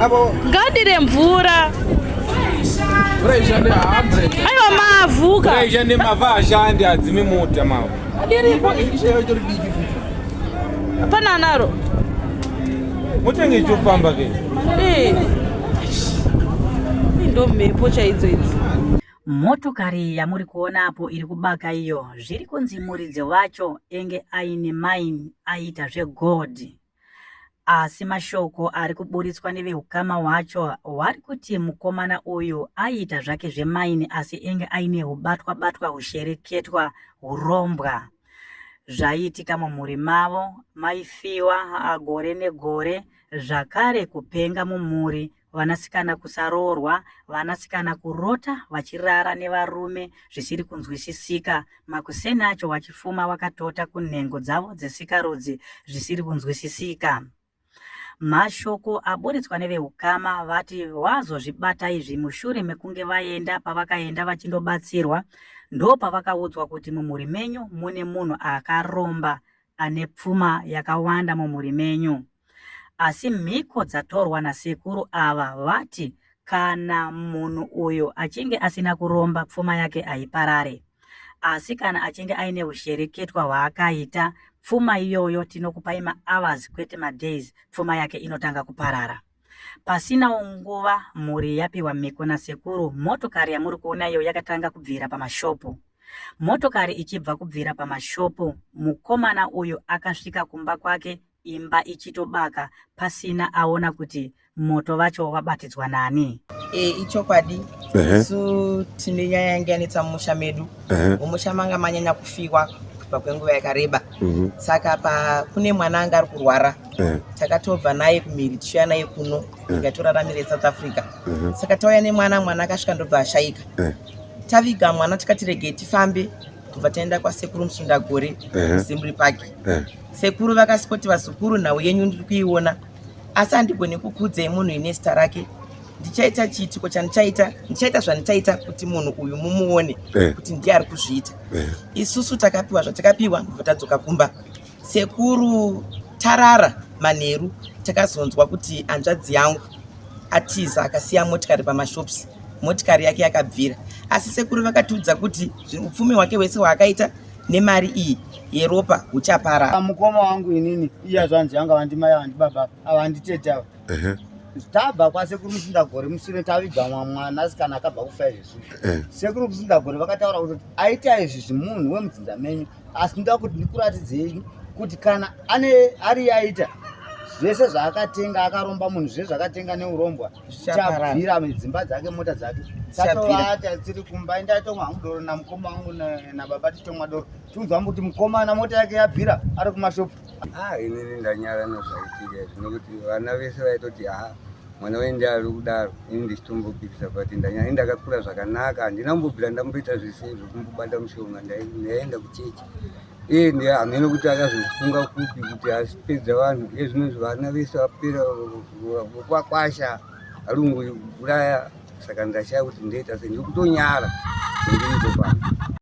Apo Ngadire mvura. mvura ishande haa mvura ishande. Aiwa mavhu ka. Mvura ishande mavhu ashande adzime mota mavhu. Iripo. Ishayo itori diki futi. Pana anaro. Motenge ichofamba ke. Eh. Ndo mhepo chaidzo idzi. Motokari yamuri kuona apo iri kubaka iyo zviri kunzi muridzi wacho enge aine mine aiita zvegold. Asi mashoko ari kuburitswa nevehukama hwacho hwari kuti mukomana uyu aiita zvake zvemaini asi enge aine hubatwa batwa hushereketwa hurombwa. Zvaiitika mumhuri mavo maifiwa gore negore zvakare kupenga mumhuri vanasikana kusaroorwa, vanasikana kurota vachirara nevarume zvisiri kunzwisisika, makuseni acho vachifuma vakatota kunhengo dzavo dzesikarudzi zvisiri kunzwisisika. Mashoko aburitswa nevehukama vati vazozvibata izvi mushure mekunge vaenda pavakaenda vachindobatsirwa ndopavakaudzwa kuti mumhuri menyu mune munhu akaromba ane pfuma yakawanda mumhuri menyu. Asi mhiko dzatorwa nasekuru ava vati kana munhu uyu achinge asina kuromba pfuma yake haiparare. Asi kana achinge aine hushereketwa hwaakaita pfuma iyoyo tinokupai mahours kwete madays pfuma yake inotanga kuparara. Pasinawo nguva mhuri yapiwa mhiko nasekuru motokari yamuri kuona iyo yakatanga kubvira pamashopu. Motokari ichibva kubvira pamashopu mukomana uyu akasvika kumba kwake imba ichitobaka pasina aona kuti moto vacho wabatidzwa nani. E, ichokwadi isu tine nyaya yange yanetsa mumusha medu. Mumusha manga manyanya kufiwa kubva kwenguva yakareba. Saka pa kune mwana anga ari kurwara, takatobva naye kumhiri tichiuya naye kuno tikatoraramire South Africa. Saka tauya nemwana, mwana akasvika ndobva ashaika. Taviga mwana tikati regei tifambe, kubva taenda kwasekuru Musundagore kuZimri Park. Sekuru vakasikoti vazukuru nhau yenyu ndiri kuiona, asi handigoni kukudzei munhu ine zita rake. Ndichaita chiitiko chandichaita, ndichaita zvandichaita kuti munhu uyu mumuone kuti ndiye ari kuzviita. Isusu takapiwa zvatakapiwa ndobva tadzoka kumba. Sekuru tarara manheru takazonzwa kuti hanzvadzi yangu atiza akasiya motikari pamashops, motikari yake yakabvira. Asi sekuru vakatiudza kuti upfumi hwake hwese hwaakaita nemari iyi yeropa huchaparara. Mukoma wangu inini iya zvanzi yanga vandimai vandibaba avanditete ava. Tabva kwasekuru Musindagore mushure taviga mwanasikana akabva kufa izvezvi. Sekuru Musindagore vakataura kuti aita izvi zvimunhu wemudzinza menyu, asi ndoda kuti ndikuratidzei kuti kana ane ari aita zvese zvaakatenga akaromba munhu zvese zvakatenga neurombwa zvichabvira dzimba dzake mota dzake. Tatovata tiri kumba ndatomwa hangu doro namukoma wangu nababa titomwa doro tiunzwa kuti mukomana mota yake yabvira ari kumashopu. Ah, inini ndanyara nezvaitika izvi nekuti vana vese vaitoti ha mwana wenyu ari kudaro, ini ndichitombopikisa, but ndanyara. Ndakakura zvakanaka, handina kumbobvira ndamboita zvese zvekumbobata mushonga. Ndaienda kuchechi iye ndiye hameno kuti akazozvifunga kupi kuti asipedza vanhu. Iye zvinozvi vana vese vapera vokwakwasha arungu uraya, saka ndashaya kuti ndoita sei, ndikutonyara ndiripo pano.